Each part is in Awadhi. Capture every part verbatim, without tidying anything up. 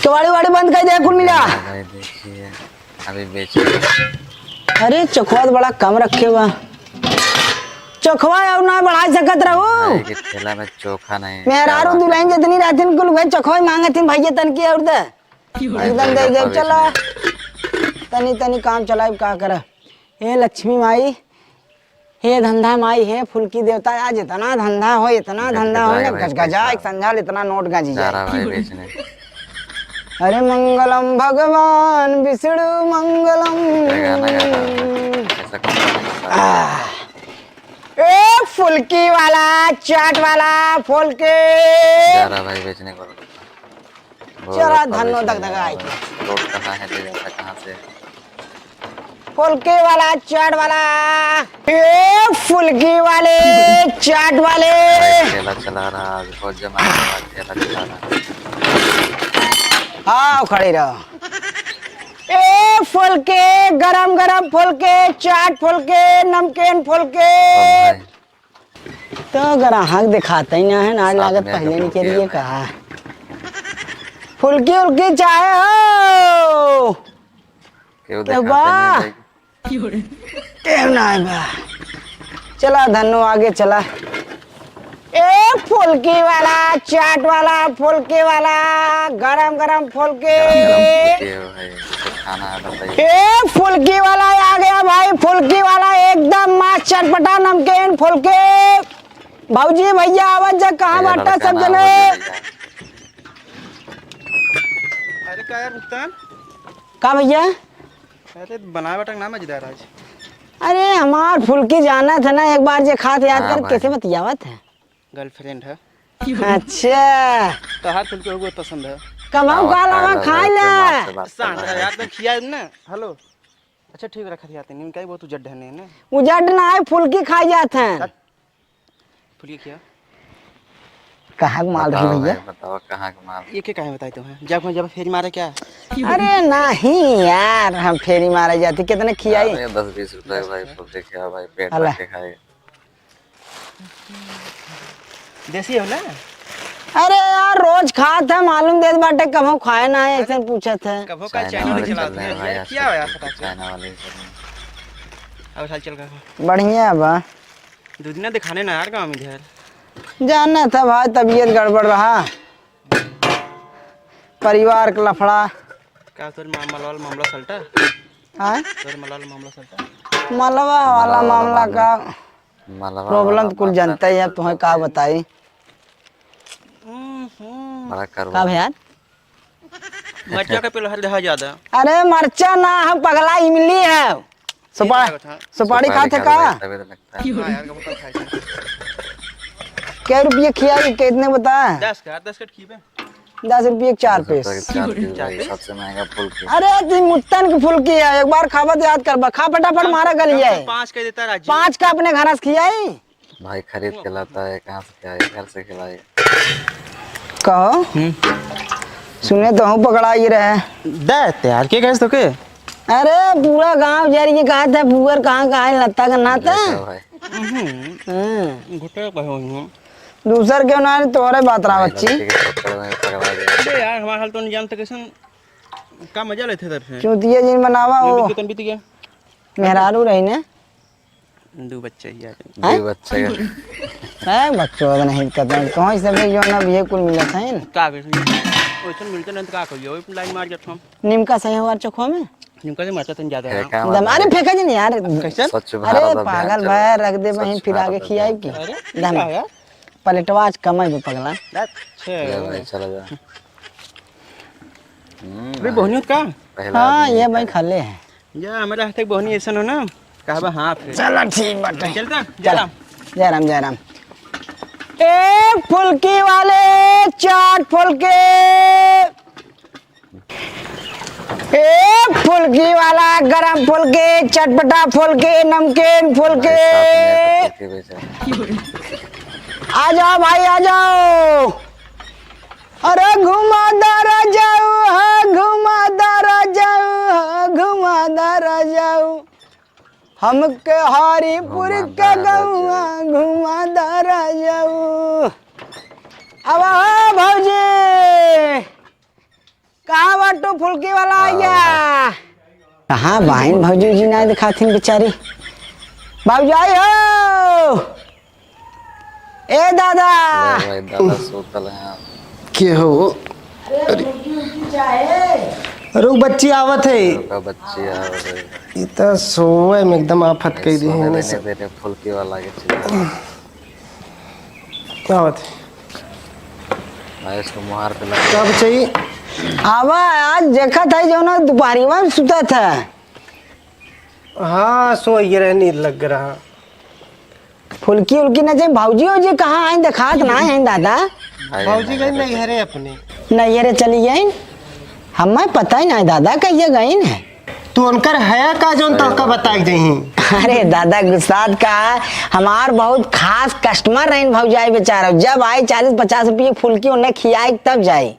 वाड़ी वाड़ी बंद कर दे कुल मिला। भाई देखिए, अभी बेच रहे हैं। अरे चोखवा तो बड़ा कम रखे हुआ। चोखवा और ना बढ़ा सकत रहू। भाई के ठेला में चोखा नहीं, मेहरारू क्या बात दुल्हन है? जितनी रहती कुल वही चोखवा ही मांगत थी भैया तन की और दे। भाई एकदम दे दे चला। तनी तनी काम चलाइब का करे। हे लक्ष्मी माई, हे धंधा माई, हे फुलकी देवता, आज इतना धंधा हो, इतना धंधा हो ना, गजगजा एक संझाल इतना नोट गजी जाए। भाई बेचने। अरे मंगलम भगवान विष्णु मंगलम। ए फुलकी वाला, चाट वाला, फुलकी। भाई बेचने को। चला धन्नो दगदगा आई। रोड कहाँ है, ले जाता कहाँ से? फुलकी वाला, चाट वाला। ए फुलकी वाले, चाट वाले। भाई ठेला चला रहा, आज बहुत जमाने के बाद ठेला चला रहा। हाँ, खड़ी रहो। ए फुलके, गरम गरम फुलके, चाट फुलके, नमकीन फुलके। तो ग्राहक दिखाते ही ना है ना, लागत पहले निकलिए कहा। फुलकी उलकी चाहे हो? केहू देखाते नहीं भाई। केहू ना है बा। चला धन्नो आगे चला। ए फुलकी वाला, चाट वाला, फुलकी वाला, गरम गरम फुलकी। गरम गरम फुलकी है भाई, जिसको खाना है बताइए। ए फुलकी वाला आ गया भाई, फुलकी वाला एकदम मस्त चटपटा नमकीन फुलकी। भौजी भैया आवत जा, कहाँ बाटा सब जने? अरे का यार भुगतान? का भैया? अरे बनाए बाटा ना मजेदार आज। अरे हमार फुलकी जाना था ना, एक बार जे खात याद कर कैसे बतियावत है। गर्लफ्रेंड है। अच्छा। तोहार फुलकी बहुत पसंद है। कमाऊ का लावा खाई ले। सांझ का यार तो खिया ना। हेलो। अच्छा ठीक रखा दिया तनी, इनका ही बहुत उजड्ड है नहीं ना। उजड्ड ना है, फुलकी खाई जात है। हट। फुलकी खिया। कहाँ के माल रही भैया? बताओ कहाँ के माल? ये क्या कहे बताई तुम्हें? जब हम जब फेरी मारे क्या? अरे नहीं यार, हम फेरी मारे जाती, कितने खियाई? अरे दस बीस रुपए भाई, फुलकी खिया भाई, पेट भर के खाए। देसी हो ना? अरे यार, रोज खात है, मालूम देत बाटे, कभो खाए ना है, ऐसे पूछत है। कभो का चाइना वाले चलाते हैं यार, क्या हो यार, फटाक से। चाइना वाले ही सब। अब हाल चल का? बढ़िया बा। दो दिना दिखाने ना यार गाँव में इधर। जाना था भाई, तबीयत गड़बड़ रहा, परिवार का लफड़ा। का तोर मा-, मलवा वाला मामला सलटा? हाँ? तोर मलवा वाला मामला सलटा? मलवा वाला मामला का? प्रॉब्लम तो कुल जनता ही है, तुम्हें का बताई। हम्म, हम्म। बड़ा करुआ। का भैया? मरचा का पेड़ हर दहा ज्यादा। अरे मरचा ना, हम पगला इमली है। सुपा-, सुपारी खाते का? हाँ यार, कब खाए थे? कै रुपये खिया, कितने बता? दस का, दस का खिए। दस रुपये के चार पीस। दस रुपये के चार पीस भाई, सबसे महंगा फुलकी। अरे, ती मुत्तन की फुलकी है, एक बार खाबा तो याद करबा। खा फटाफट, मारा गली है। पाँच का देता राजू। पाँच का अपने घर से खियाई। भाई खरीद के लाता है, कहाँ से खिलाए, घर से खिलाए। कहो। हम्म। सुने तो हूँ पकड़ाई रहे। दे यार, के कहे तो के? अरे, पूरा गांव जर के कहा था, पुअर कहाँ का है, लत्ता का नाता। देखो भाई। हम्म। हाँ। घुटे कहे हुई हूँ। दूसर क्यों ना, तोहरे बात रहा भाई, बच्ची। लड़की के चक्कर में पगला गया। अबे यार, हमारा हाल तो नहीं जानते कैसन, का मजा लेते थे फिर। चूतिया जिन बनावा हो। बीत गया, बीत गया। मेहरारू रही ने। दो बच्चे ही आ गए। हैं? दो बच्चे का। हैं, बच्चों का नहीं कहते हैं। कहाँ से भी जो ना, ये कुल मिलत है ना। का करी? वैसे मिलते नहीं तो का करिए, वही लाइन मार जाते हम। निमका सही हो यार चोखवा में। निमका से मरचा तन ज्यादा है। है का दम, मार अरे फेंका जी नहीं यार। कैसे? स्वच्छ अरे भारत अभियान पागल चल रहा भाई, है। रख दे वहीं, स्वच्छ फिर आगे भारत खियाई अभियान की। चल रहा है। अरे, दम। क्या है? पलटवा आज कमाई भी पगला। अच्छा। ले भाई, चला जा। हम्म, अरे, भाई। बहनियों का? पहला हाँ, आदमी ये है। भाई खाले है। या, हमारे हाथ तक बहनी ऐसा हो ना, कहबा हाँ फिर। चला, ठीक बाटे। चलता, चल। जय राम। जय राम, जय राम। ए फुलकी वाले, चाट फुलकी। ए फुलकी वाला, गरम फुलकी, चटपटा फुलकी, नमकीन फुलकी। भाई, साथ में फुलकी बेच रहे हैं। आ जाओ भाई, आ जाओ। अरे घुमादा रजाऊ, हाँ, घुमादा रजाऊ, हाँ, घुमादा रजाऊ। हमके हरिपुर के घुमादा रजाऊ। गौआ घुमादा रजाऊ। अब हो भौजी, कहाँ लट्टू फुल्की वाला आइया। कहाँ बाइन भौजी जी, ना दिखाथिन बेचारी। भौजाई हो, ए दादा। ले भाई, दादा सूतल हैं। के हो? अरे, रुक, बच्ची आवत है। रुका, बच्ची आवत है। ई त सोवे में एकदम आफत कह दी है। दे रहे फुल्की वाला के चिल्ला। आवत है। भाई, इसको मुहार पे लगा। कब चाहिए? आवा, आज देखत है जौन दुपहरिया में सुतत है। हाँ, सो ये रहे, नींद लग रहा। फुल्की उल्की न चाहिए, भौजी उजी कहाँ आई, देखात ना है दादा। भौजी गई नैहरे अपने। नैहरे चली गई, हमें पता ही ना है दादा, कहिए गई है। तू उनकर है का जौन तोहका बताई जही? अरे दादा, गुस्सात का, हमार बहुत खास customer रहीन भौजाई बेचारा, जब आई चालीस पचास रुपये फुल्की उन्हें खियाई तब जाई।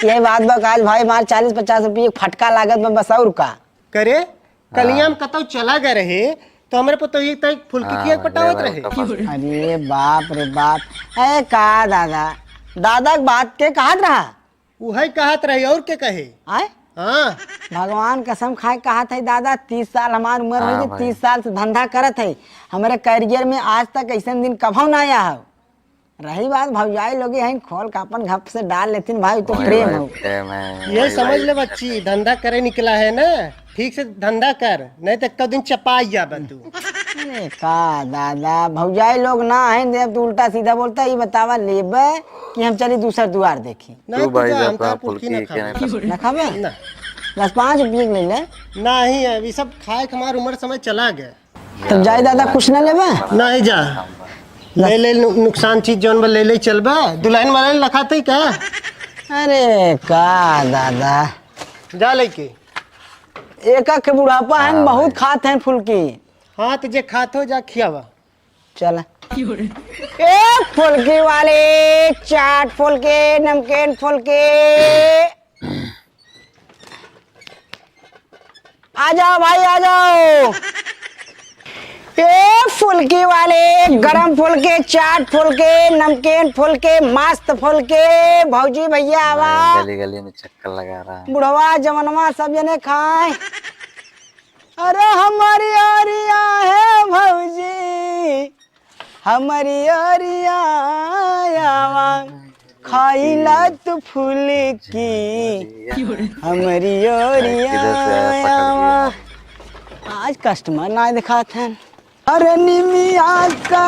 यही बात बा, काल भाई हमार चालीस पचास रुपये फटका लागत बा, बस और का। करे, कलिया में कतौ चला गए रहे, तो हमरे पतोहिया के तई फुल्की खिया के पटावत रहे। अरे बाप रे बाप, ए का दादा, दादा के बात के कहत रहा? उहै कहत रही, और के कहे? आय? हाँ। भगवान कसम खाए कहत है दादा, तीस साल हमार उम्र हो गई, तीस साल से धंधा करत है। हमरे career में आज तक ऐसन दिन कभौ ना आया है। रही बात भौजाई लोग हैं, खोल के अपन घप से डाल लेथिन भाई, तो प्रेम हो। ये समझ ले बच्ची, धंधा करे निकला है ना, ठीक से धंधा कर, नहीं तो एक दिन चपाई जाबे तू। अरे का दादा, भौजाई लोग ना है, देव तू उल्टा सीधा बोलता, ये बतावा लेबे कि हम चली दूसर दुआर देखी। नहीं तू भाई जा, हम तो फुल्की ना खाबे। ना खाबे? ना। बस पाँच रुपये के ले ले। नहीं, अभी सब खाए के हमार उम्र समय चला गया। तब जाए दादा, कुछ ना लेबे? नहीं जा। ले ले नु-, नुकसान चीज जौन बा ले ले चलबे। दुल्हन वाला ने लखाते का? अरे का दादा। जा लेके। एका के बुढ़ापा है, बहुत खात हैं फुल्की। हाँ, तो जे खात हो जा खियावा। चल। ए फुल्की वाले, चाट फुल्की, नमकीन फुल्की। आ जाओ भाई, आ जाओ। ए फुल्की वाले, गरम फुल्की, चाट फुल्की, नमकीन फुल्की, मस्त फुल्की। भौजी भैया आवा। गली गली में चक्कर लगा रहा है। बुढ़वा जवनवा सब जने खाए। अरे हमारी ओरिया है भौजी, हमारी ओरिया आवा, खाइला तू फुल्की, हमारी ओरिया आवा। आज customer ना दिखात हैं। अरे निमिया का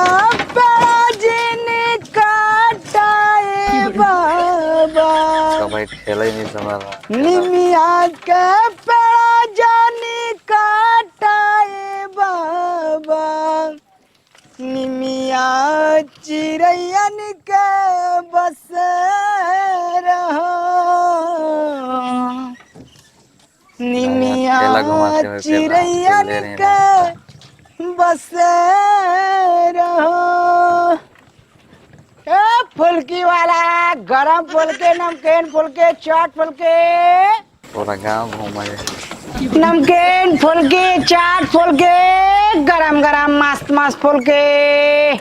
पेड़ जिन काटाए बाबा। का भाई ठेला ही नहीं संभाला। निमिया के पेड़ जानी काटाए बाबा। निमिया चिरैयन के बसेरा हो। निमिया चिरैयन के बसेरा हो। ए फुल्की वाला, गरम फुल्की, नमकीन फुल्की, चाट फुल्की। पूरा गांव घूमा है। नमकीन फुल्की, चाट फुल्की, गरम गरम मस्त मस्त फुल्की।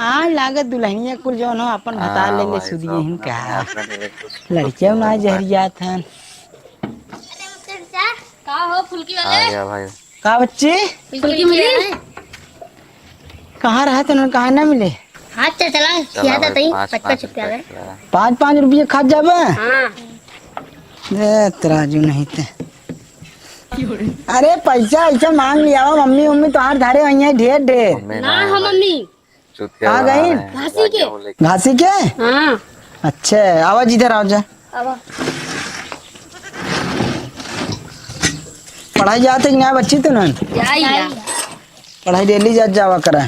आ लागत दुल्हनिया कुल जौन हो अपन भतार ले ले सुदिए हिन का। लड़कियों ना जहरियात हन। का हो फुल्की वाले? आ गया भाई। का बच्ची? फुल्की मिली? कहाँ रहा तो उन्होंने कहाँ ना मिले? हाँ, चल चला, चला खिया था भाई, तई, पाँच, पचपन पाँच रुपया रुपया में। खिला। पाँच, पाँच रुपये खात जाबे? हाँ। ए, तराजू नहीं ते। अरे, पैसा ऐसा मांग लिया हो, मम्मी, मम्मी तोहार धारे वहीं है, ढेर, ढेर। मम्मी ना, ना है हाँ, भाई। मम्मी। चुतिया कहाँ बना गई? रहे हैं, घासी के। जाके वो लेके घासी के? हाँ। अच्छा, आवा जी, इधर आओ जा। आवा। पढ़ाई जाते कि ना बच्ची तू ना? जाइला। पढ़ाई daily जात जावा करा।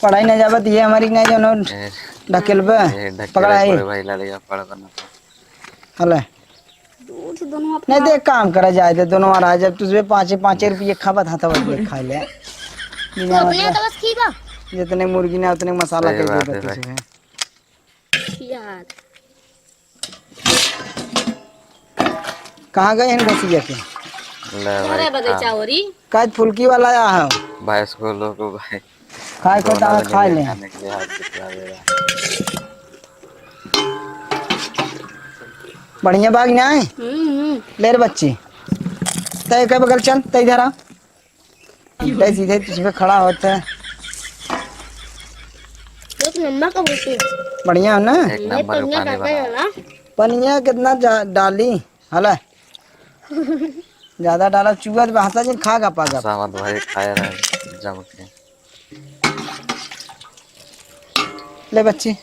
पढ़ाई ना जावा तो ये हमारी ना जानो ए, ढकेल बे। ए, ढकेल पकड़ा है। पड़े भाई, लड़िया पड़ बना। हले। दूध दोनों अपना नहीं, देख, काम करा जाए दे, दोनों आ रहा है। जब तुझे पाँचे, पाँचे रुपये खाबत हाथ बस खा ले। तू अपने हाथ बस खीबा। जितने मुर्गी ना, उतने मसाला सही के दे बात है दे भाई। तुझे। यार। कहाँ गए हैं घसिया के? ले भाई, अरे बगीचा खा। हो रही। काज फुल्की वाला आया है। भाई, इसको लो को भाई। खाए को दोनों दाल जने खाए ले। खाने के लिए हाथ दिखला दे रहा है। बढ़िया बाग ना है? हम्म, हम्म। ले रे बच्ची, तय के बगल चल, तय इधर आ। उल्टे सीधे तुझ पे खड़ा होता है। एक नंबर का बोलती है। बढ़िया हो ना? एक ये नंबर का पनिया पानी डालता बना। है ना? पनिया कितना जा-, डाली? हला। ज्यादा डाला, चुआ तो बहता जिन खा गा पागा। सामंत भाई खाए रहे जम के। ले बच्ची।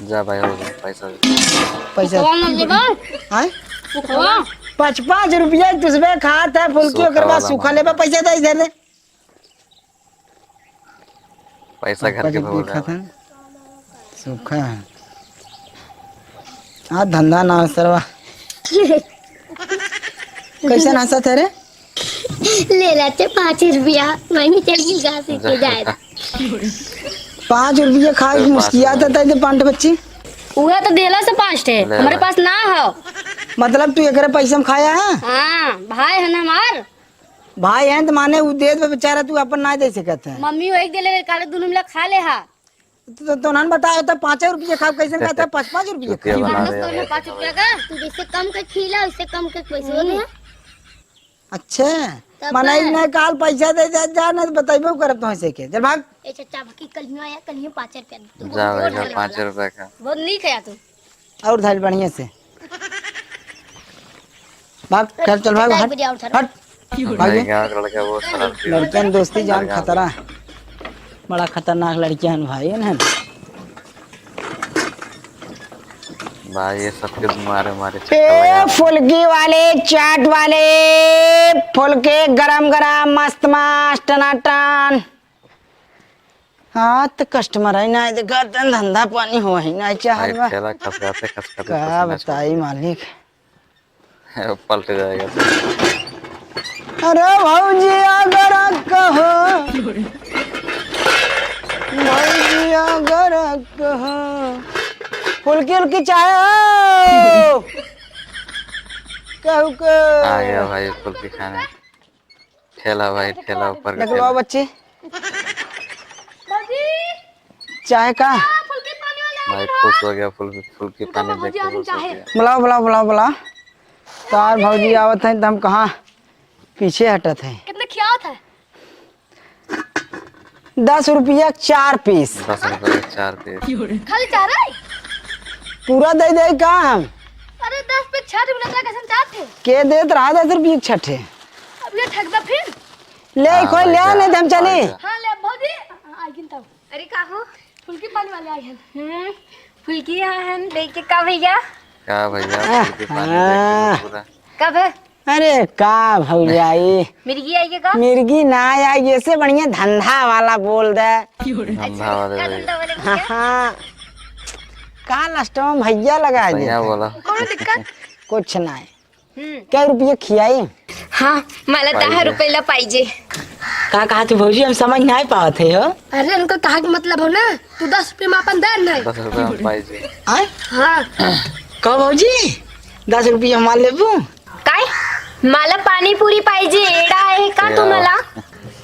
जा भाई, हो गया, पैसा दे। पैसा। सुखवा मत लेबा। हाँ? सुखवा। पाँच, पाँच रुपया तुझबे खात है फुल्की, सूखा ओकर बाद वाला सूखा मांग। लेबा, पैसा दे इधर दे। पैसा घर के भगोड़ा है। सूखा है। आज धंधा ना हो सरवा। कैसन हंसत है रे? ले लेते पाँच रुपया, वहीं चल गई गा सीखे जाए। पाँच रुपया खाए के मुस्कियात है, तै दे पांट बच्ची। उहे तो देला से पांच ठे, ले हमरे भाई। पास ना हो। मतलब तू एकरे पैसा में खाया है? हाँ, भाई है ना हमार। भाई हैं त माने उ देत बा बेचारा, तू अपन ना दे सकत है। मम्मी वही देले, काले दुनू मिला खा ले हा। तो, तो, तो उन्हन बताओ तो पाँचे रुपये खाओ, कैसे कहता है पाँच, पाँच रुपये चुतिया खाओ। बना मानस दे तो भाई। पाँच रुपया का, तू जैसे कम के खिला, उससे कम के पैसे हो गए। अच्छा, तब माने का? इन्हें काल पैसा दे जा, जा, ना तो बताइबो करब तो ऐसे के। चल भाग। ए चाचा, बाकी कल ही आया, कल ही पाँच रुपया दे। जा भाई, जा, पाँच रुपया का। बहुत नीक है तू। और धइल बढ़िया से। भाग, घर चल, भाग, हट, हट। भाग भाई, ये। गाँव का लड़का बहुत शरारती है। लड़कियन दोस्ती जान खतरा। बड़ा खतरनाक लड़कियन भाई, है ना? भाई, ये सबके मारे, मारे ए, चक्कर लगा। फुल्की वाले, चाट वाले, फुल्की गरम गरम, मस्त मस्त, टनाटन। हाँ, तो customer है ना, देखा तन धंधा पानी हो ही ना चाहत भाई, बा। ठेला खसकाते, खसकाते का पसीना छूट बताई गया। मालिक। पलट जाएगा तो। अरे भौजी अगर कहो, भौजी अगर कहो, फुल्की उल्की चाहे हो? कहू के। आ गया भाई फुल्की खाने। ठेला भाई, ठेला ऊपर का निकलवाओ ठेला। बच्ची। बाबूजी। चाय का? हाँ, फुल्की पानी वाले आ भाई गए खुश हो। हो गया, फुल, फुल्की पानी बाबूजी, देख के आज खुश हो चाहे। गया। बुलाओ, बुलाओ, बुलाओ, बुलाओ। तार भौजी आवत हैं, त हम कहाँ पीछे हटत हैं। कितने खियावत है? दस रुपया चार piece। दस रुपया चार piece। खाली चार है? पूरा दे दे का हम? अरे, दस पे छठ मिनट ला कैसन चाहत है? के देत रहा दस रुपया छठे? अब ये ठगबा फिर? ले, हाँ, कोई भाई ले, जा, नहीं तो हम चली। भाई जा। हाँ, ले, भौजी, आ, आ, गिन तब। अरे, का हो? फुल्की पानी वाले आए हैं। हम्म, फुल्की यहाँ है, लेके का भैया? का भैया, हाँ, फुल्की पानी हाँ। देख के पूरा। कब है? अरे, का भौजाई? मिर्गी आई है का? मिर्गी ना आई, ऐसे बढ़िया धंधा वाला बोल दे। धंधा वाले का भैया। धंधा वाले भैया? हाँ, हाँ। का last में भैया लगा सही देते। बोला। कौनो दिक्कत? कुछ ना है। हम्म। कै रुपया खियाई? हाँ, मला पाहिजे। दहा रुपयाला पाहिजे। का कहा तू भौजी, हम समझ नाही पावत है हो। अरे उनको कहा के मतलब हो ना, तू दस रुपया में अपन दे नहीं। दस रुपया में पाहिजे। आय? हाँ। का भौजी, दस रुपया हमार लेबू? काय? मला पानीपुरी पाहिजे, एड़ा आहे का तू मला?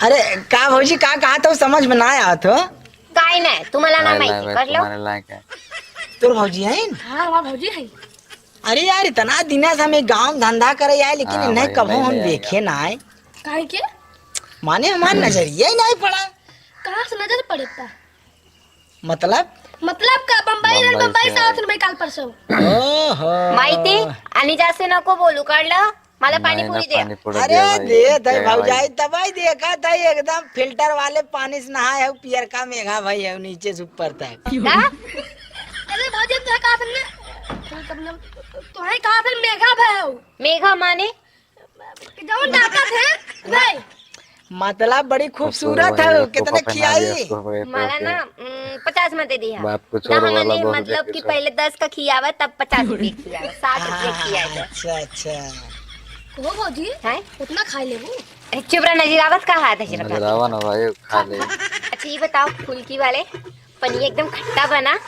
अरे का भौजी, का कहा तो समझ में ना आवत हो। काय नाही, तुम्हाला ना नाही माहिती, लागत, कळलं? तुम्हाला लागत. तोर भौजी है? हाँ, हमार भौजी है। अरे यार, इतना दिना से हम एक गाँव में धंधा करे आए, लेकिन हाँ इन्हें भाई, कभो नहीं, हम नहीं देखे आएगा। ना आए। काहे के? माने हमार नजरिया ही नहीं पड़ा। कहाँ से नजर पड़ता? मतलब? मतलब का बम्बई, बम्बई बम्बई से से आए। आउत बे काल परसों। ओहो। माहिती? आणि जास्त नको बोलू, कळलं? मला नाही, पाणीपुरी नाही, द्या. पाणीपुरी अरे, द्या भाई, दे, दे, क्या भाई? भौजाई, तब ही देखा था, एकदम filter वाले पानी से नहाए हो, पियर का मेघा भाई है, नीचे से ऊपर तक। का? अरे भौजी, तोहे कहा था ना, तोहे कहा था मेघा भाई हो। मेघा माने? जौन डाका थे, भाई। मतलब बड़ी खूबसूरत खूबसूरत है, है, कितने उसको पहना खियाई? दिया, उसको पहना मला दिया। ना, उम, पचास मध्ये दिया. बाप को छोड़ दहा वाला म्हणे, बहुत मतलब कि देखिए, पहले दस का खियावा, तब पचास रुपये खियावा, साठ रुपये खियावा. अच्छा, अच्छा। ओ भौजी, हैं? उतना खा लेबू? ए, चुप रह, नजरावत का हाथ है, नजरावा ना भाई, खा ले। अच्छा, ये बताओ, फुल्की वाले, पनीर एकदम खट्टा बना?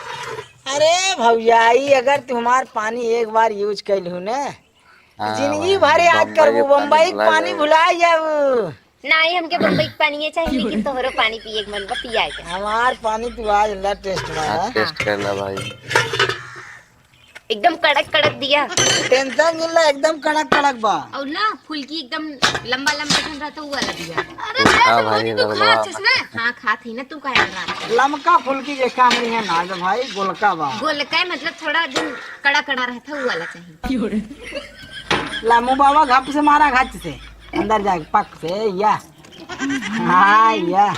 अरे भौजाई, अगर तुम्हार पानी एक बार use कैल हूँ ना, हाँ, जिंदगी भाई, भर याद बम्बई करबू, के पानी बम्बई के भुला पानी जाबू। भुला जाबू। नाही, हमके बम्बई के पानी चाहिए, लेकिन तोहरो पानी पिए के मन बा, पिया के। हमार पानी तू आज ला taste मारा। आज taste कर ला भाई। एकदम कड़क कड़क दिया। Tension जिन ला, एकदम कड़क कड़क बा। और ना फुलकी एकदम लंबा लंबा जन रहता, वो वाला दिया। अरे तू खा भाई, तू खा अच्छे से ना। हाँ, खात ही ना, तू काहे लड़ात है? लमका फुलकी जे काम नहीं है ना, तो भाई गोलका बा। गोलका है, मतलब थोड़ा दिन कड़ा कड़ा रहता, वो वाला चाहिए। ला मुँह बाबा घप से मारा, घच से, अंदर जाके पक से, या। हाँ, या।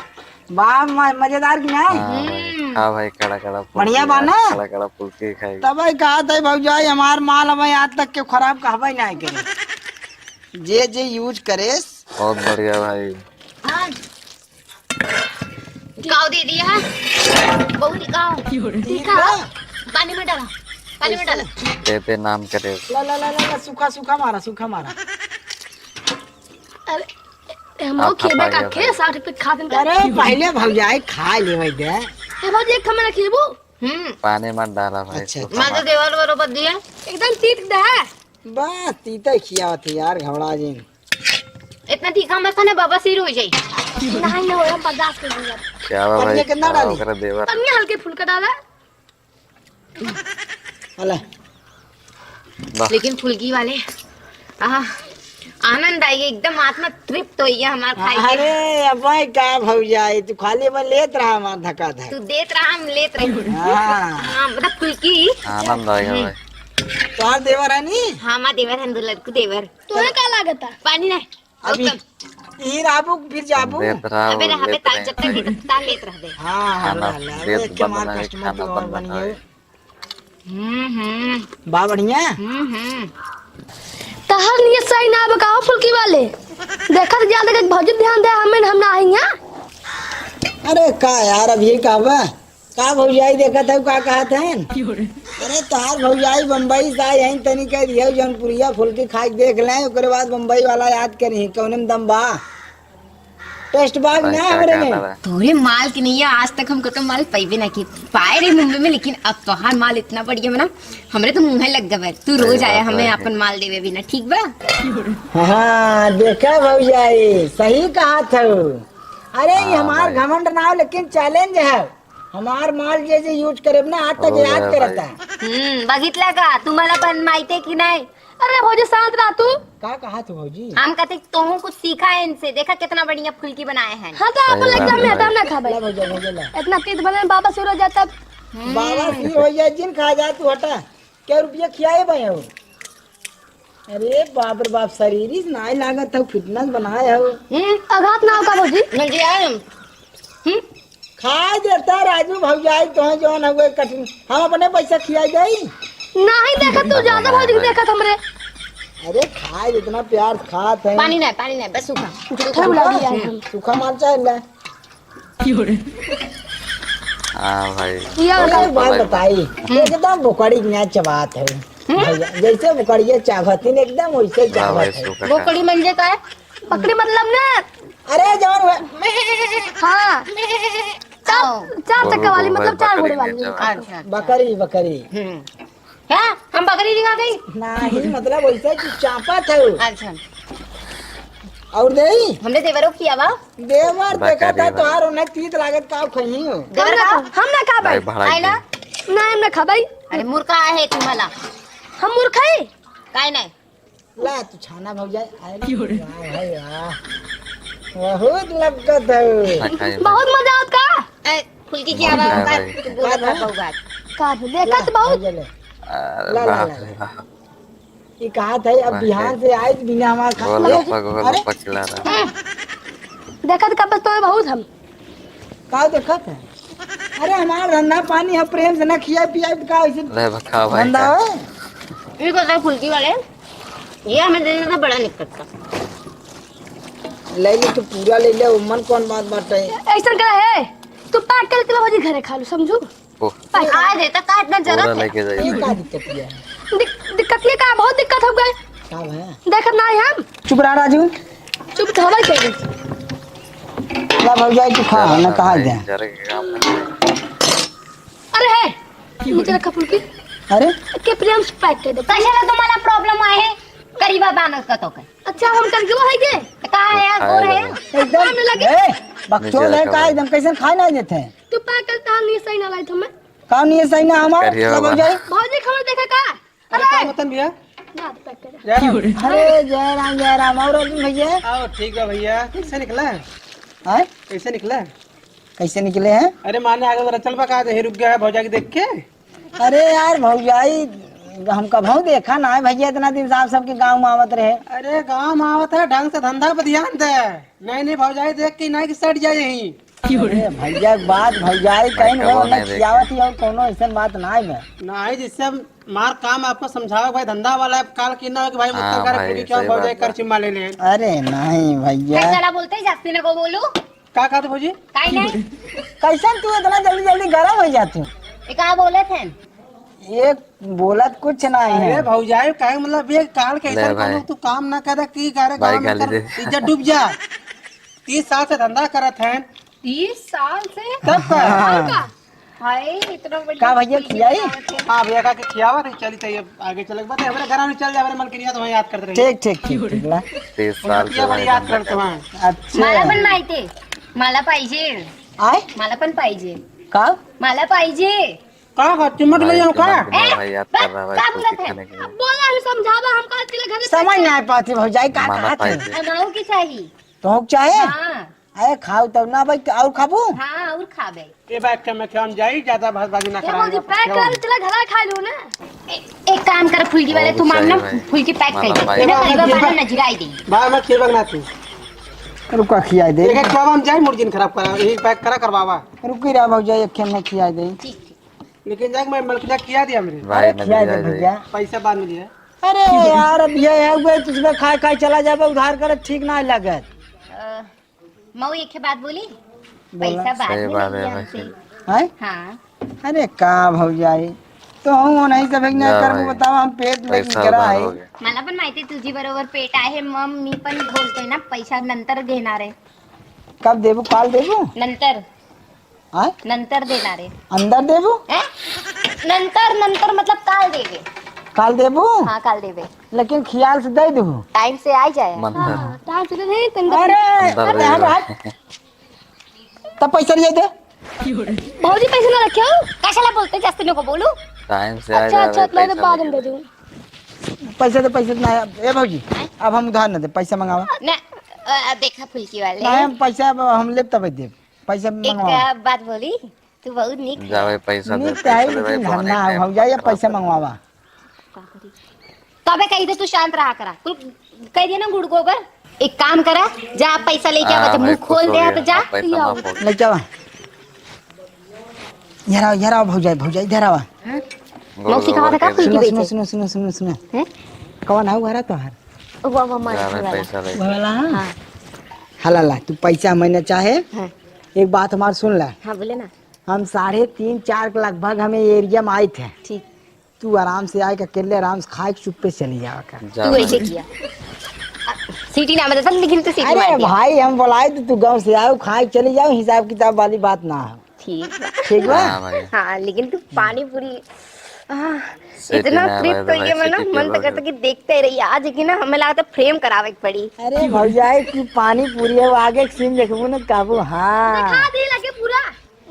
बा, म-, मजेदार कि नहीं? हाँ भाई, हम्म। खा भाई, कड़ा कड़ा फुल्की बढ़िया बा ना? कड़ा कड़ा फुल्की खाई। तब भाई कहा था भौजाई, हमार माल अब आज तक के खराब कहबे नहीं करे। जे जे use करे। बहुत बढ़िया भाई। हाँ। काव दे दिया है? बहुत ही काव। ठीक है। पानी में डाला, पानी में डाला। दे दे नाम करे। ला, ला, ला, ला, ला, सूखा, सूखा मारा, सूखा मारा। अरे, हम हाँ, लोग खेबे का खे, साठ रुपए खा देन का। अरे, पहले भौजाई खा लेवे दे। ए भौजी, एक हमारा खेबू? हम्म। पानी मत डाला भाई, अच्छा, सूखा अच्छा। मार। मार दे देवर बरोबर दिया। एकदम तीत दे। बस, तीते खियावत है यार, घबरा जिन। इतना तीखा मत खाना, बवासीर हो जाई। नहीं, नहीं, हम बर्दाश्त कर लेंगे। क्या हुआ भाई? पनिया कितना डाली? ओकरा देवर। पनिया हल्के फुल्का डाला। अला। वाह। लेकिन फुल्की वाले, आहा, आनंद आई, एकदम आत्मा तृप्त होई है हमार खाई के। अरे, अब भाई का भौजाई, तू खाली में लेत रहा हमार धका धक। तू देत रहा, हम लेत रहे। हाँ। हाँ, मतलब फुल्की। आनंद आई है हम्म। भाई। तोहार देवर है नी? हाँ, हमार देवर है, दुलरकू देवर। तोहे का लागता? पानी नहीं। अभी और कम। ई रहबू, फिर जाबू। लेत रहा, अबे रहबे लेत ता, रहे। जब तक लेत, ता लेत रहबे। हाँ, हाँ, खाना रहला। देत एक के बंद मार नहीं, customer खाना तो और बंद बनी नहीं। है। हम्म, हम्म। बा बढ़िया? हम्म, हम्म। तहर नियत सही ना बा का हो फुल्की वाले? देखत जा, देखत भौजी ध्यान दे, हमें, हम ना आई हैं। अरे का यार, अब ये कहबा? का भौजाई देखत है, का कहत हैं? अरे तोहार भौजाई बम्बई से आई हैं, तनी कह दिया जौनपुरिया फुल्की खा के देख लें, ओकरे बाद बम्बई वाला याद करी, कौने में दम बा? Taste बा कि भाई, ना का हमरे कहत में? है? तोरे माल के नहीं है, आज तक हम कतो माल पाइबे ना की। पाए रहे मुंबई में, लेकिन अब तोहार माल इतना बढ़िया बना, हमरे तो मुँह लग गवा। तू रोज सही आया बात हमें है। अपन माल देवे बिना, ठीक बा? हाँ, देखा भौजाई, सही कहत हऊ। अरे, ये हाँ हमार भाई। घमंड ना हो, लेकिन challenge है। हमार माल जे जे use करे ना, आज तक हो याद गया करता भाई। है। हम्म, बघितला का? तुम्हाला पण माहिती की नाही? अरे भौजी, शांत रह तू। का कहा तू भौजी? हम कहते तोहू कुछ सीखा है इनसे, देखा कितना बढ़िया फुल्की बनाए हैं। हाँ, तो सही अपन बात एकदम है में भाई। हटाम ना खा भाई। ला भौजी, भौजी, ला। इतना तीत बने बाबा सिर हो जाता। हम्म। बाबा सिर हो जाए, जिन खा जा तू, हटा। क्या रुपया खियाए भाई हो? अरे बाप रे बाप, शरीर ही नाय लागत हौ, fitness बनाए हौ। हम्म, अघात ना हो का भौजी? मिल जाए हम। हम्म? खाए देता राजू भौजाई, तोहे जौन हुए कठिन, हम अपने पैसा खियाई जाई। नहीं देखत, तू ज्यादा भौजी के देखत हमरे। अरे खाए, इतना प्यार से खात है। पानी नहीं, पानी नहीं, बस सूखा। झूठा बुला दिया है। सूखा माल चाहे ला। हाँ भाई। ये बहुत एक बात भाई। बताई, हम्म। एकदम बोकड़ी के यहाँ चबात है। हम्म। भैया, जैसे बोकड़िया चाबत है, एकदम वैसे हाँ चाबत भाई, है। सूखा बोकड़ी मंजे का है? बकरी मतलब ना। अरे जवन हुए। हाँ। चार, चार चक्का वाली, मतलब चार घोड़े वाली। अच्छा, अच्छा। बकरी, बकरी। हम्म। क्या? हम बकरी दिखा गई? नहीं, मतलब वैसे कि चापत है। अच्छा। और देई? हमने देवरों की आवा। देवर देखा था तोहार, उन्हें तीत लागत का खई हो। देवर का? हम ना खा भाई। आइला? ना, हम ना खा भाई। अरे मूर्खा आहे तुम्हाला। हम मूर्ख है? काय नाही? ला, तू छाना भौजाई, आए ना। वाह भाई, वाह। बहुत लग्गत है। बहुत मजा आवत का? ए, फुल्की की आवाज होता है, तू बोलत रह बहु बात। का देखत बहुत। भौजाई ले। अरे ला, ला, बाप ला, रे ला। बाप। ये कहा था, अब बिहार से आए तो बिना हमारे खा-, अरे, देखत का बस तो बहुत हम। का देखत है? अरे, हमार धंधा पानी है, प्रेम से ना खियाए पियाए तो का वैसे ले बा, खा भाई, धंधा खा। है? इनको तो फुल्की वाले, ये हमें दे देता, बड़ा निकलता। ले ले, तू पूरा ले ले, उमन कौन बात बाटे? ऐसा का है? तू pack कर चला भौजी, घरे खा लो, समझू? ओह। Pack। खा देता, का इतना जरूरत है? पूरा लेके जाइए। ये का दिक्कत है? दिक-, दिक्कत ये का, बहुत दिक्कत हो गए। का है? देखत ना है हम। चुप रहा राजू। चुप तो हवा चाहिए। ला भौजाई, तू खा, ना कहा दे। जरा के काम है। अरे है, नीचे रखा फुल्की। अरे? के प्रेम से pack कर दे। कैसे ना तुम्हाला problem आहे? गरीबा बानस का तो के। अच्छा, हम कर गयो है के? तो का है यार, गोर है? एकदम, हमें लगे। ए, बकचोद है का, एकदम कैसे खाए ना देते हैं? तू pack कर, ताल नहीं सही ना लाई तुम्हें। का नहीं सही ना हमार? करिया सब हो बा। जाए। भौजी खबर देखा का? का होतन भैया? ना, तो पैक कर। जय राम। अरे, जय राम, जय राम। और अरविंद भैया? आओ, ठीक बा भैया। कैसे निकला? आय? कैसे निकला? कैसे निकले हैं? अरे, माने आगे जरा चल बा का, यहीं रुक गया है भौजाई के देख के। अरे यार, भौजाई, हम कभऊ देखा ना है भैया, इतना दिन से आप सबके गाँव में आवत रहे। अरे, गाँव में आवत है, ढंग से धंधा पे ध्यान दे। नहीं, नहीं, भौजाई देख के नहीं कि सट जाए यहीं। अरे भैया, बात भौजाई भाई कहीं कबो वो नहीं नहीं देखे। खियावत ही और कोनो ऐसन बात ना है। नहीं, जिससे हम मार काम आपको समझावे भाई, धंधा वाला है, काल की ना हो कि भाई हाँ मुझसे करे भाई, पूरी क्या सही भौजाई बात कर है। चुम्मा ले ले। अरे नहीं भैया। कैसा ना बोलते, जास्ती ना को बोलू। का कहत भौजी? काई नहीं। कैसन तू इतना जल्दी जल्दी गरम हो जाती हो? ये का बोलत हैं? ये बोलत कुछ नहीं है। अरे भौजाई, काहे मतलब ये काल के ले ऐसा भाई। कोनो तू काम ना करे कि करे भाई गाँव में गाली कर दे। इज्जत डूब जा। तीस साल से धंधा करत हैं। तीस साल से? तब का? और का? हाय, इतना बढ़िया का भैया चीज खियाई? बनावत है। हाँ भैया, का के खियावा नहीं चली, चाहिए आगे चले के बाद हमारे घर में चल जा, हमारे मलकिनिया तो वहीं याद करते रहे। ठीक, ठीक, ठीक, ठीक, ला। तीस साल से उनकी बड़ी भाई याद धंधा करते कर हैं। अच्छा। मला पण माहिती, मला पाहिजे। आय? मला पण पाहिजे। का? मला पाहिजे। का, का, चिमट गई हो का? चिमट गई ए, भाई, याद कर रहा है, का इसको बोलत है? सिखाने के लिए। अब बोला, हम समझावा, हम कहा, "चले घर में समझ बैठे।" नहीं पाती भौजाई, का माना कहत है? पाहिजे। हम आऊ की चाही। तो हो चाहे? हाँ। अरे खाओ तब ना भाई, और खाबू? हाँ, और खाबे। ये बात के मैं क्या हम जाई, ज्यादा भाजबाजी ना ये कराएंगे। बोलती, पैक कर, चला घर खा लो ना। ए-, एक काम कर, फुल्की वाले, और तू मान ना, चाहिए भाई। फुल्की पैक कर माना दे। पाहिजे। ये ना, करीबा माना नजराई दे। बाहर मत खेल बगना तू। रुका, खियाई दे। लेकिन क्या हम जाई, मूड जिन खराब करा, यही पैक करा, करवावा। रुकी रहा भौजाई, एक खेल में खियाई दे। ठीक, ठीक। लेकिन जाके मैं मलकिना खिया दिया मेरे। भाई, अरे, खिया दे नजरिया भैया। पैसा बाद में लिया। अरे यार, अब ये है, वो तुझमें खाए खाए चला जाबे, उधार करे ठीक ना लगे। अ, मऊ एक बात बोली, बोला। पैसा बाद सही में बात ले है लिया भाई। हमसे। हैं? हाँ। अरे का भौजाई, तो हम नहीं सब एक जा करबू भाई। बतावा, हम पेट लेके पैसा करा उधार है। हो गया। मला पण माहिती तुझी बरोबर पेट आहे, मग मी पण बोलतोय ना, पैसा नंतर घेणार आहे। कब देबू, काल देबू? नंतर। आय? नंतर देणार आहे। अंदर देबू? हैं? नंतर, नंतर मतलब काल देबे। काल देबू? हाँ, काल देबे। लेकिन ख्याल से दे देबू। टाइम से आ जाए। मंथन। हाँ, टाइम से दे दे, तंदर। अरे, अंदर अरे, दे हम दे। आज तब पैसा नहीं दे। भौजी पैसे ना रखे हो? कशाला बोलते, जास्त नको बोलू। टाइम से आ अच्छा, जाए, अच्छा, इतना तो पैसा बाद में लेके दे दूँ। पैसा तो पैसा ना, ए भौजी, हैं? अब हम उधार ना दे, पैसा मंगावा। ना, अ, देखा फुल्की वाले। नहीं, हम पैसा अब हम लेब तब देब। पैसा एक, मंगवा। अ, बात बोली, तू बहुत नीक जा है। भाई, पैसा दे, नीक पैसा है, दे भाई, लेकिन बहुत धंधा नीक है, है, भौजाई, अब पैसा मंगवावा। का करी? तबे कही दे, तू शांत रहा करा। कुल कह दिया ना गुड़ गोबर। एक काम करा, जा पैसा लेके आवा, हाँ, जब भाई, मुंह खोल दे, तो जा। पैसा माफ हो गया। लेके आवा। इधर आओ, इधर आओ भौजाई, भौजाई, इधर आवा। हाँ? मौसी कहा था का फुल्की बेचे? सुनो, सुनो, सुनो, सुनो। हैं? कौन है वो, आ रहा तो हर? वो, वो मार जा भाई, वाला। पैसा ले। वो वाला, हाँ? हाँ। हला ला, तू पैसा महीना चाहे, हाँ। एक बात हमार सुन ला। हाँ, बोले ना। हम साढ़े तीन, चार के लगभग हम ये एरिया में आए थे। ठीक। तू आराम से आए के अकेले आराम से खाए के चुप्पे से चली जावा का। जा तू भाई। ऐसे किया। सीटी ना बजा, लेकिन तू सीटी अरे मार दिया। भाई, हम बोलाए तो तू गाँव से आओ, खाए के चली जाओ, हिसाब किताब वाली बात ना हो। ठीक बा। ठीक बा? हाँ भाई। हाँ, लेकिन तू पानी पूरी, आह, सीटी इतना ना तृप्त भाई, हो गया, मैं ना, सीटी मन तो बोल करता दे। कि देखते रहिए। आज की ना हमें लागत फ्रेम करावे के पड़ी। अरे भौजाई, तू पानी पूरी है, वो आगे के सीन देखबू ना, कहबू, हाँ। दिखा दे लगे पूरा।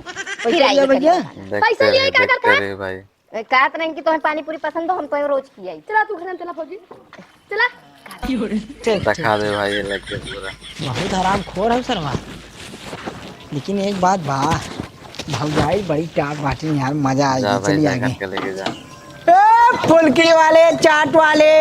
पैसा फिर आइए लिया भैया? कभी। देखते पैसा लिया रहे, क्या देखते करता है? रहे भाई। ए, कहत रहे कि तुम्हें पानी पूरी पसंद हो, हम तुम्हें रोज खियाई। चला तू घर में चला भौजी, चला। चल, चल। दिखा दे भाई, ये लग के पूरा। बहुत हरामखोर है सरवा। लेकिन एक बात बा, भौजाई बड़ी टाप बाटी यार, मजा आ जा गया। भाई, चलिए जा आगे। घर के लेके जा। ए, फुल्की वाले, चाट वाले।